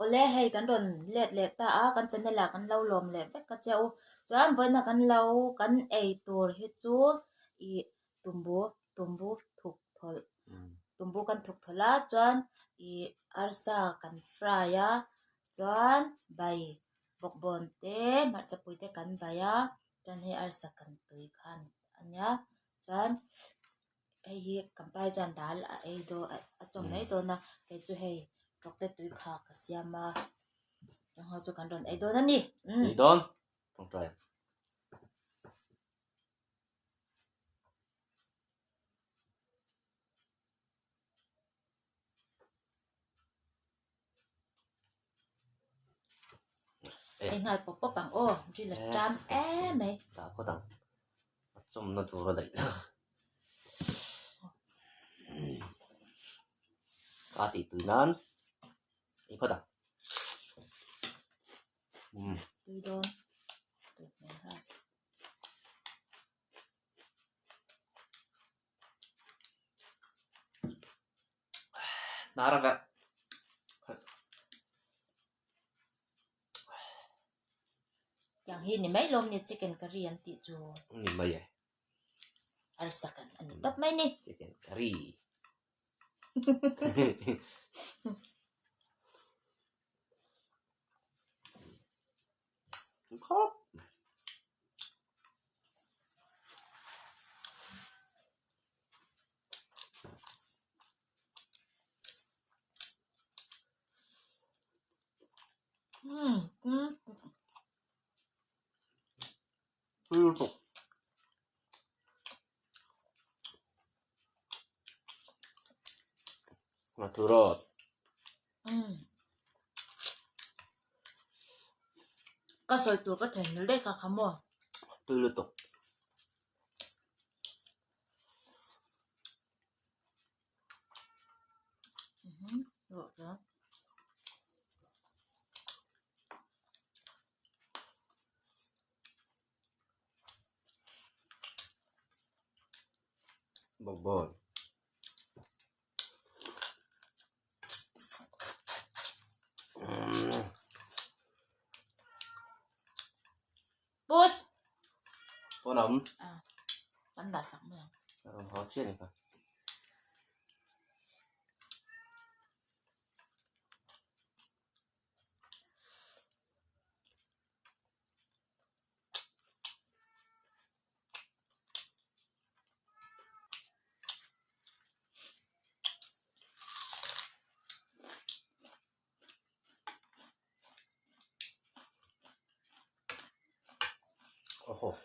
Awle hei kan rawn let leh ta a, kan channel ah kan lo lawm leh vek ka che u. Chuan vawiina kan lo kan ei tur hi chu ih tumbu tumbu thuk thawlh tumbu kan thuk thawlh a chuan ih arsa kan fry a chuan bai bawkbawn te hmarchapui te kan bai a chuan hei arsa kan tui khan a nia chuan. Hei hi kampai chuan dal a ei dawn a chawm mai dawn a kei chu hei tawkte tui kha ka siam a chungho chu kan rawn ei dawn a ni umm. Tui dawn tawngtai. Ei nghal pawp pawp ang aw ril a ṭam em mai. Dah phawt ang a chawmna tur a daih ka tih tui nan ei phawt ang. Tui dawn tui hmel nghal. Hnar a verh. Tiang hi ni mai lawm ni chicken curry an tih chu. Ni mai e. Arsa kan a ni tawp mai ni. Chicken curry. Khawp. Ka sawi tur ka theihnghilh daih kha kha maw? Tui lutuk. Bawkbawn. Push. Pawn a awm. Kan dah sak mai ang. A rawn haw chiah ni kha. Awhaw.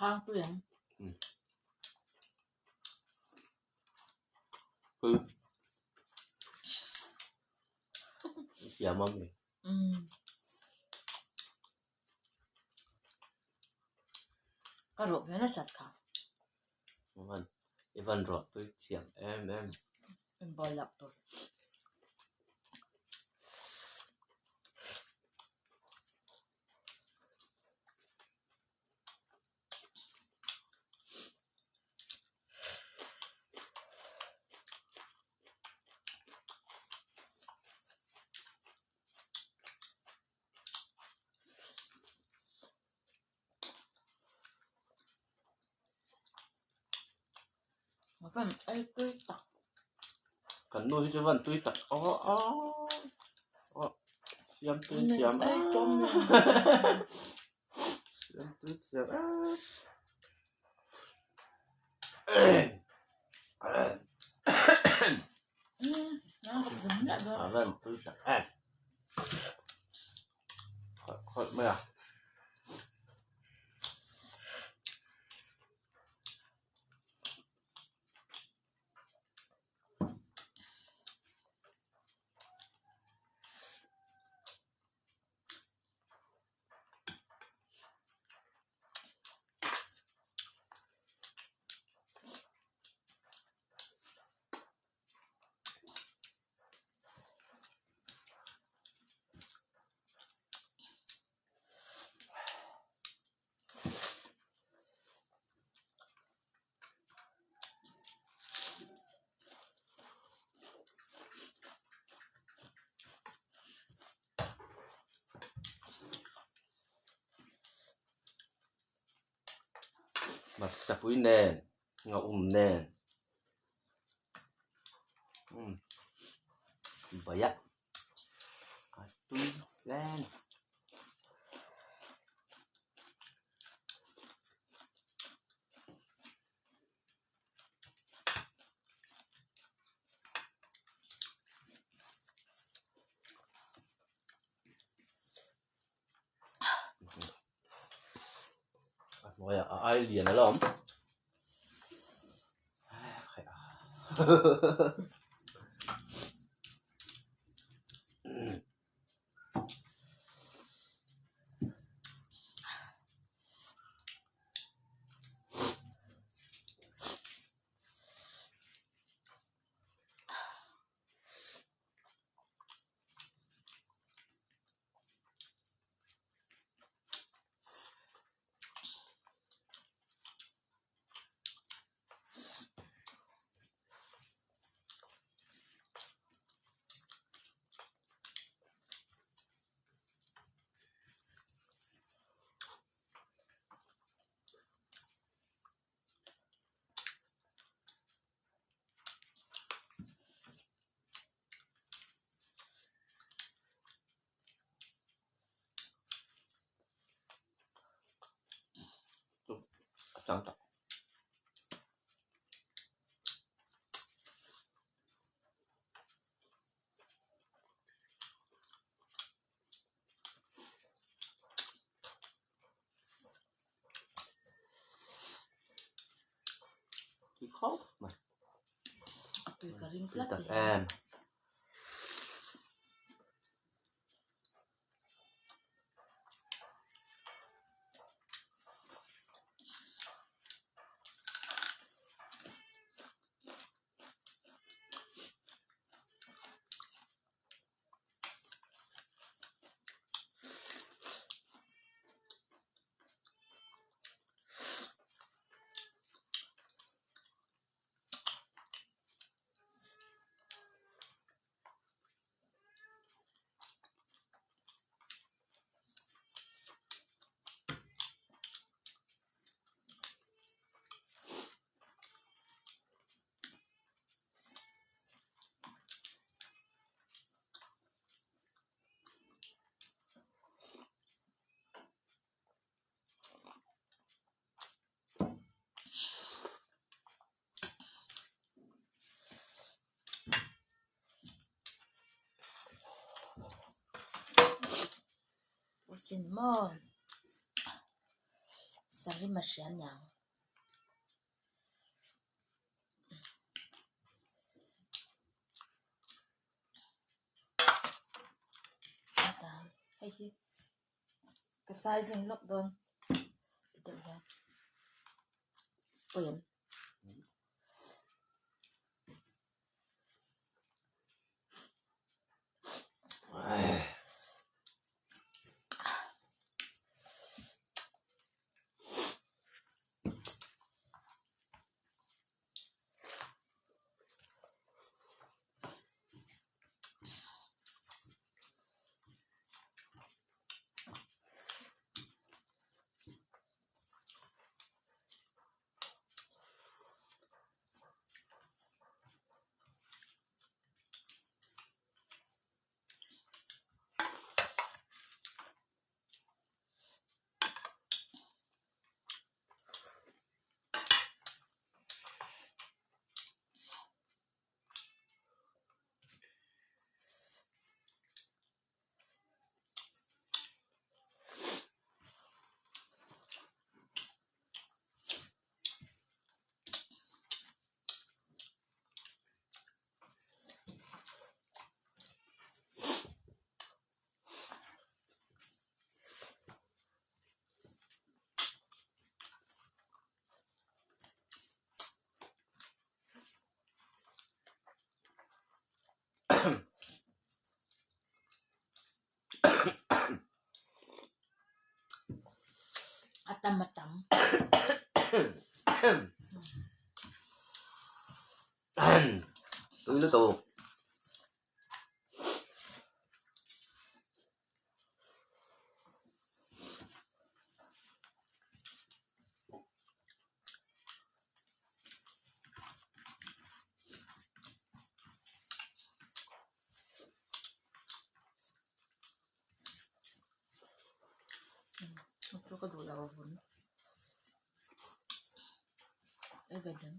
Hang tui ang. Siam a mi. Ka rawh ve nasat kha. Ivan Ivan rawh tui thiam em em. Inbual loh tur. Ei tui tak. Kan nu hi chu van tui tak aw aw aw siam tui thiam em siam tui thiam em. A van tui tak em. Khawih khawih mai a. Hmarchapui nen ngauhum nen umm vaih a a tui hle a ni. A hnuaiah a ai lian a la awm a chang tak. Tui khawp mai. A tui ka ring Tui tlat tak e. em. Sin maw sarima hria niang. Hei hi ka size in lawk dawn ti deuh hian pawi em. tam a tam. Tui lutuk. Chu ka duh lo a vun. Ei ve dang.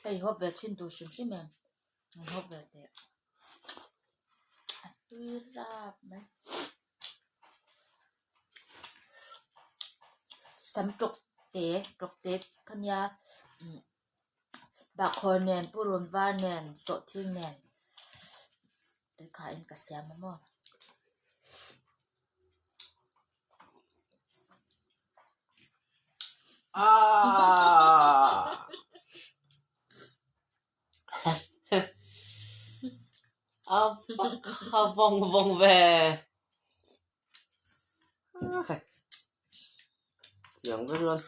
Hei hawp ve thin tur hrim hrim em an hawp ve teh a tui rap mai sam tawk te tawk te kha nia umm bahkhawr nen purun var nen sawhthing nen tuikhahin ka siam a maw. A va vawng vawng ve. Yang vek chuan.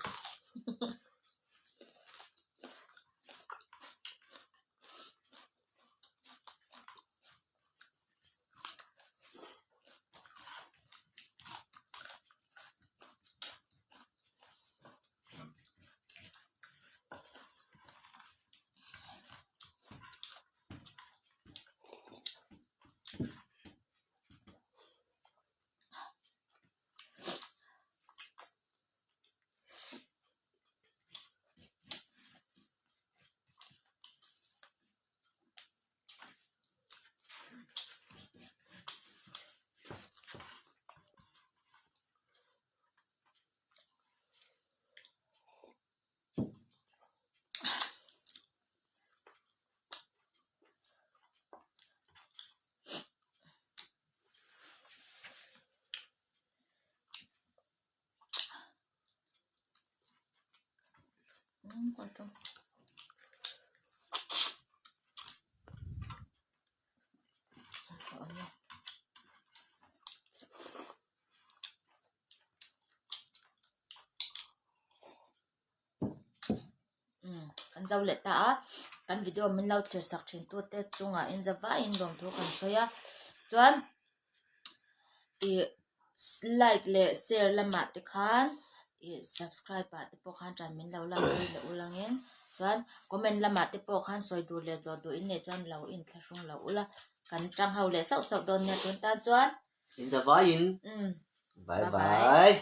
Kan zo leh ta a kan video min lo thlir sak thin tu te chungah in za vaiin lawmthu kan sawi a chuan ih like leh share lamah te khan ih subscribe ah te pawh khan tan min lo lak pui leh ul angin chuan comment lamah te pawh khan sawi duh leh zawh duh in nei chuan lo inthlahrung lo ula kan tang ho leh sauh sauh dawn nia tun tan chuan In za vaiin bye bye.